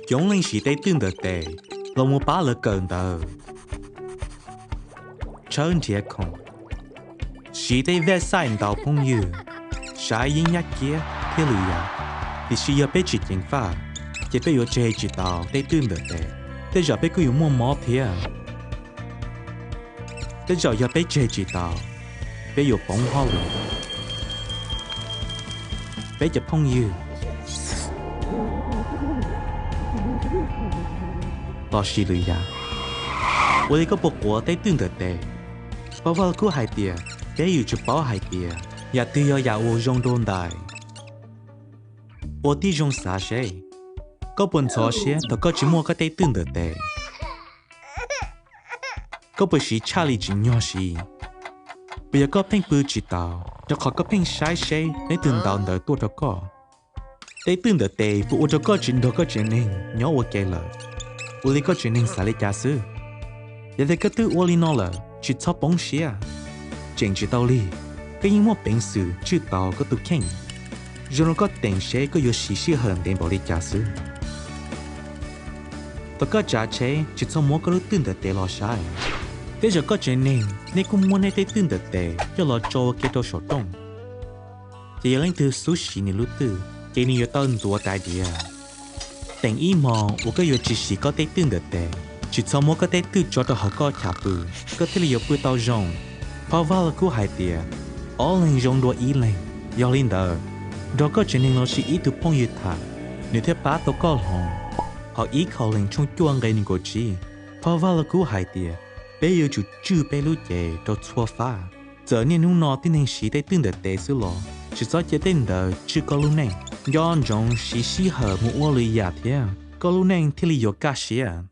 Coob leej siv tej twj ntawm tes los mus pab lawv kawm ntawv, tshawb nrhiav khoom, siv tej website ntaus phooj ywg, saib yeeb yaj kiab thiab lwm yam. Tiam sis yog peb tsis ceev faj, ces peb yuav tseg tsis tau tej twj ntawm tes. Tej zaum peb kuj yuav muaj mob thiab. Tej zaum yog peb tseg tsis tau, peb yuav poob hauj lwm, peb cov phooj ywg, los sis lwm yam. Ua li koj puas quav tej twj ntawm tes? Phau Vaj Lug Kub hais tias peb yuav tsum paub hais tias yam twg yog yam uas zoo dua ntais. Ua tib zoo xav seb, koj puas ntxhov siab thaum koj tsis muaj koj tej twj ntawm tes? Koj puas siv tshaj li tsim nyog siv? Puas yog koj pheej pw tsis taus rau qhov koj pheej saib seb leej twg ntaus ntawv tuaj rau koj? Tej twj ntawm tes puas ua rau koj tsis nrog koj tsev neeg nyob ua ke lawm? Ua li koj tsev neeg xav li cas xwb? Yog tias koj twb ua li no lawm, tsis txhob poob siab. Tseem tsis tau lig, koj yeej muaj peev xwm tswj tau koj tus kheej. Zoo rau koj teem seb koj yuav siv sij hawm ntev npaum li cas xwb. Thaum koj tsav tsheb, tsis txhob muab koj lub twj ntawm tes los saib. Tej zaum koj tsev neeg nej kuj muab nej tej twj ntawm tes coj los tso ua ke rau saum rooj, ces yog leej twg xub siv nws lub twj, ces nws yuav tau ntxuav tais diav. Teem ib hmo uas koj yuav tsis siv koj tej twj ntawm tes, tsis txhob muab koj tej twj tso rau hauv koj chav pw, koj thiaj li yuav pw tau zoo. Phau Vaj Lug Kub hais tias, ob leeg zoo dua ib leeg. Yog li ntawd, nrog koj tsev neeg los sis ib tug phooj ywg tham, nws thiaj pab tau koj hloov. Hauv Ib Khaus Lees tshooj cuaj nqe nees nkaum tsib, Phau Vaj Lug Kub hais tias, peb yuav tsum tswj peb lub cev rau txhua fab. Txawm niaj hnub no tib neeg siv tej twj ntawm tes xwb los tsis txhob cia tej ntawd tswj koj lub neej. Nco ntsoov siv sij hawm mus ua lwm yam thiab koj lub neej thiaj li yuav kaj siab.